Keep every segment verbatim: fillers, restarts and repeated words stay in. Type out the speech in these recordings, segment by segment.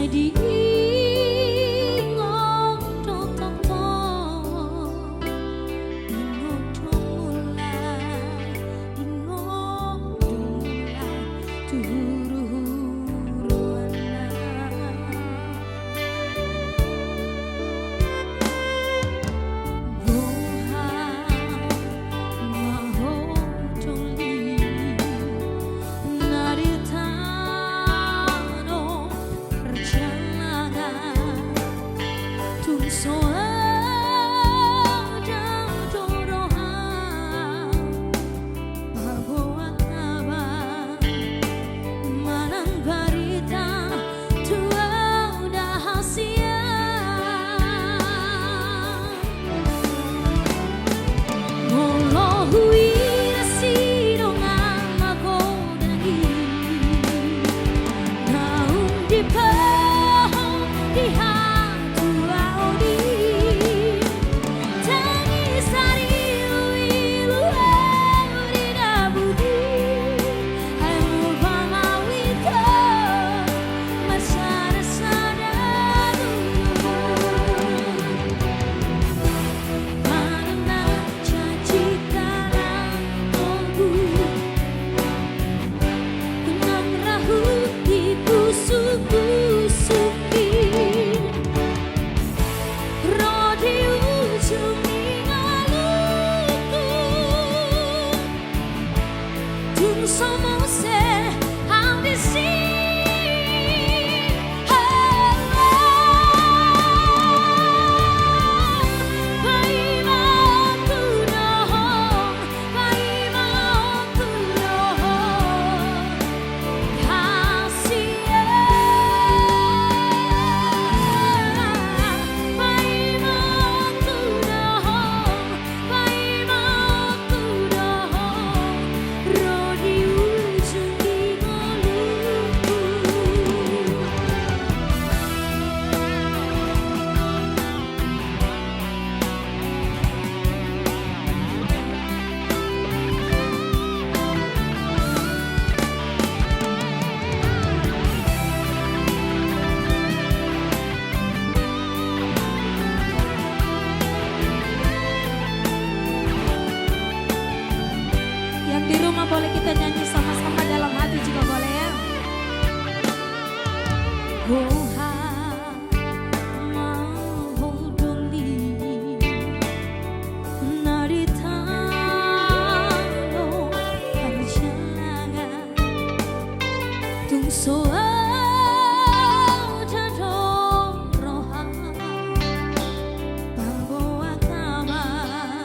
Diingot do tongtong, ingot do mulai, ingot do mulai tu huruhuruanna. Boha ma ho doli na di tano parjalangan, tung so adong do roham paboa kabar manang barita tu ahu na hasian. Molo huida sidongan magodang i, naung dipaho di hatuaon i, tangisan iluilu ahu di na buni, ai molo pamauliateon marsadasada do. Manang na janjita na togu, naung ra hupusuk-pusuk i, ro di ujung ni ngolungku. Tung so muse ahu disi. Paima ho tu do ho, paima ho tu do ho. Hasian. Paima ho tu do ho, paima ho tu do ho, ro di ujung ni ngolungku. Yang di rumah boleh kita nyanyi sama-sama dalam hati juga boleh, ya. Boha ma ho doli na di tano parjalangan, tung so adong do roham paboa kabar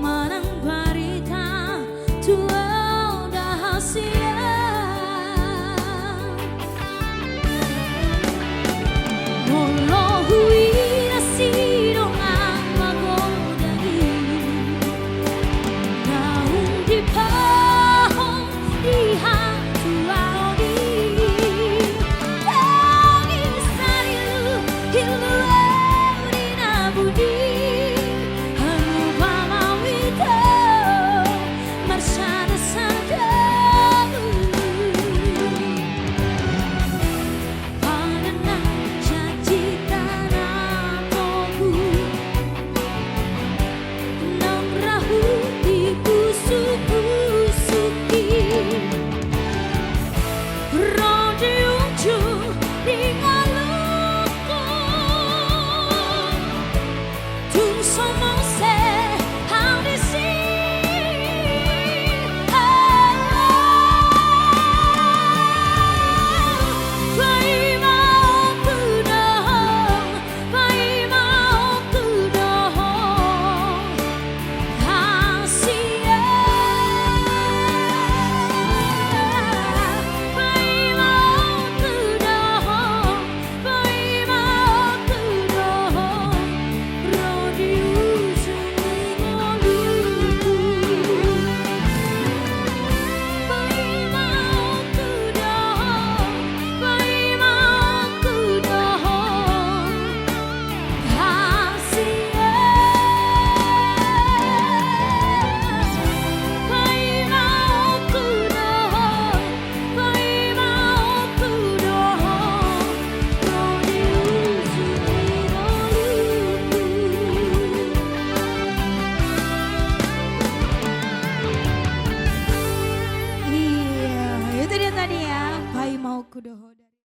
manang barita tu ahu na hasian. Molo huida sidongan magodang i, naung dipaho di hatuaon i, tangisan iluilu ahu di na buni, ai molo pamauliateon marsadasada do. Pada na janjita na togu, naung ra hupusuk-pusuk i, ro di ujung ni